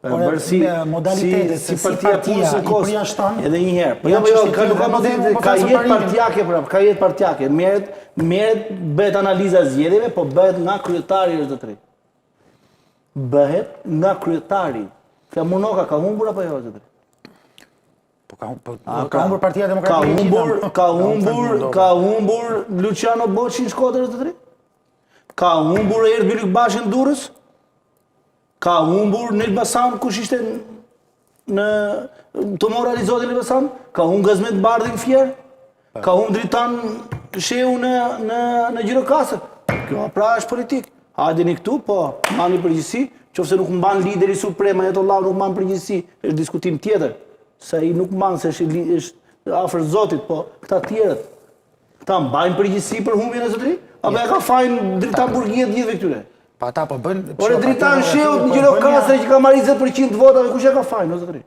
Po bërë si modalitete si, si partia punës në kos. Edhe një herë. Po jo, jo, ka nuk ka modalitete, ka jetë partiake pra, ka jetë partiake. Merret, merret bëhet analiza e zgjedhjeve, po bëhet nga kryetari o zotëri. Bëhet nga kryetari. Flamur Noka ka humbur apo jo zotëri? Po ka po, ka humbur Partia Demokratike. Ka humbur, ka humbur, ka humbur Luciano Boçi në Shkodër zotëri? Ka humbur Oerd Bylykbashi në Durrës? Ka humbur në Elbasan, kush ishte në Tomor Alizoti në Elbasan? Ka humbur Gazment Bardhi në Fier? Ka humbur Dritan Shehu në në në Gjirokastër? Kjo pra është politikë. Hajdeni këtu, po, mbani përgjegjësi, qoftë se nuk mban lideri suprem, Ajatollahu nuk mban përgjegjësi, është diskutim tjetër, se ai nuk mban se është, është afër Zotit, po këta tjerët, Këta mbajnë përgjegjësi për humbjen e zotëri? Apo e ka fajin Dritan Burgia të gjithëve këtyre? Pa ata po bëjnë Ore Dritan Shehu në Gjirokastër që ka marrë 20% të votave, kush e ka fajin o zotëri?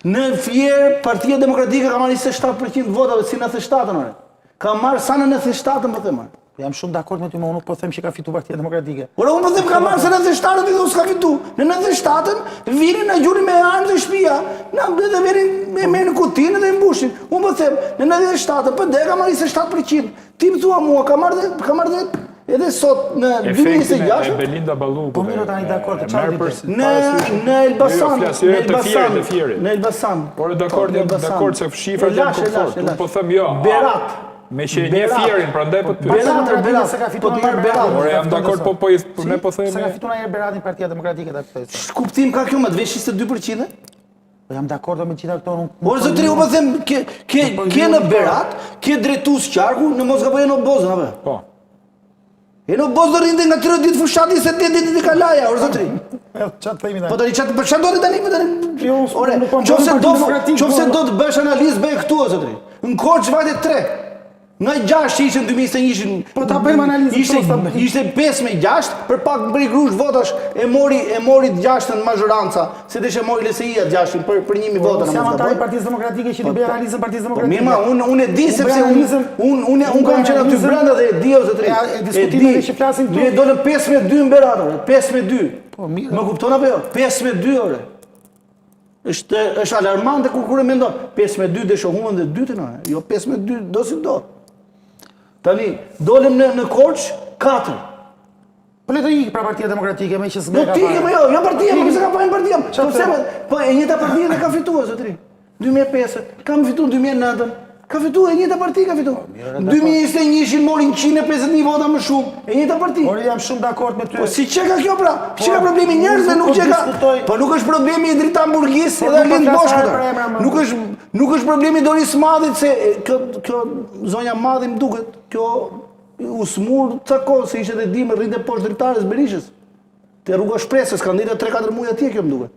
Në Fier Partia Demokratike ka marrë 27% të votave si në 97-ën ore. Ka marrë sa në 97-ën po them. Po jam shumë dakord me ty, më unë nuk po them që ka fituar Partia Demokratike. Ore unë po them ka marrë se në 97-ën ti s'ka fitu. Në 97-ën vinin na gjunin me armë te shtëpia, na dhe vinin me merrin kutinë dhe mbushin. Unë po them në 97-ën PD ka marrë 27%. Ti më thua mua ka marrë ka marrë dhe edhe sot në 2026 e Belinda Balluku. Po mirë tani dakord, çfarë do të Në në Elbasan, jo, jo, në Elbasan, në Elbasan. Por dakord, dakord se shifrat janë kokëfortë. Unë po them jo. Berat. Meqë e njeh Fierin, prandaj po të pyes. Berat, Berat, se ka fituar po të Berat. Ore, jam dakord, po po po ne po themi. S'e ka fituar ndonjëherë Beratin Partia Demokratike ta kuptoj. Ç'kuptim ka kjo më të vesh 22%? Po jam dakord me gjitha këto nuk. Por zotëri, unë po them ke ke po, ke në Berat, ke drejtues qarku, në mos gaboj Eno Bozën apo? Po. Eno Bozo rrinte nga 30 ditë fushatë 28 ditë te kalaja, or zotëri. Po çfarë themi tani? Po tani çfarë po çfarë do të tani po tani? Jo, ore, qofse do qofse do të bësh analizë bëj këtu o zotëri. Në Korçë vajte 3. Nga 6 që ishte në 2021-shin. Po ta bëjmë analizën ishte ishte 5 me 6, për pak bëri grusht votash e mori e mori të gjashtën mazhoranca, se desh e mori LSI-ja të gjashtën për për 1000 po, vota në mos. Jam i Partisë Demokratike që t'i po, bëj po. analizën Partisë Demokratike. Po mirë, ma unë unë e di sepse unë unë unë unë kam qenë aty brenda dhe e di o zotëri. E diskutimet që flasim këtu. Ne dolëm 5 me 2 në Berat, ore, 5 me 2. Po mirë. Më kupton apo jo? 5 me 2 ore. Është është alarmante kur kur e mendon. 5 me 2 deshe humbën dhe dytën, ore. Jo 5 me 2 do si do. Tani dolëm në në Korçë 4. Po le të ikë pra Partia Demokratike meqë s'ka fare. Do të po jo, jo partia, po pse ka fajin partia? Po pse? Po e njëjta parti dhe ka fituar zotëri. 2005, ka fituar 2009, ka fituar e njëjta parti ka fituar. 2021-shin mori 150.000 vota më shumë, e njëjta parti. Ore jam shumë dakord me ty. Po si çka kjo pra? Po, çka problemi i njerëzve nuk çka. Po nuk është problemi i Dritan Burgisë po, edhe Arlind Boshkut. Nuk është nuk është problemi i Doris Madhit se kjo kjo zonja Madhi më duket, kjo U smur ca kohë se ishte dhe dimër rrinte poshtë dritares Berishës. Te rruga Shpresës ka ndenjur 3-4 muaj atje kjo më duket.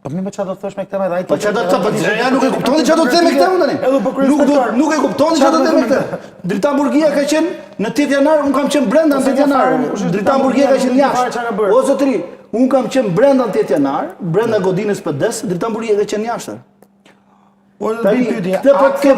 Po mirë, çfarë do të thosh me këtë më ai? Po çfarë do të thosh? Po ja nuk e kupton çfarë do të them me këtë unë tani. Edhe po Nuk do nuk e kupton çfarë do të them me këtë. Dritan Burgia ka qenë në 8 janar, unë kam qenë brenda në 8 janar. Dritan Burgia ka qenë jashtë. O zotëri, unë kam qenë brenda në 8 janar, brenda godinës PD-s, Dritan Burgia ka qenë jashtë. Po do të pyetje. Këtë po këtë.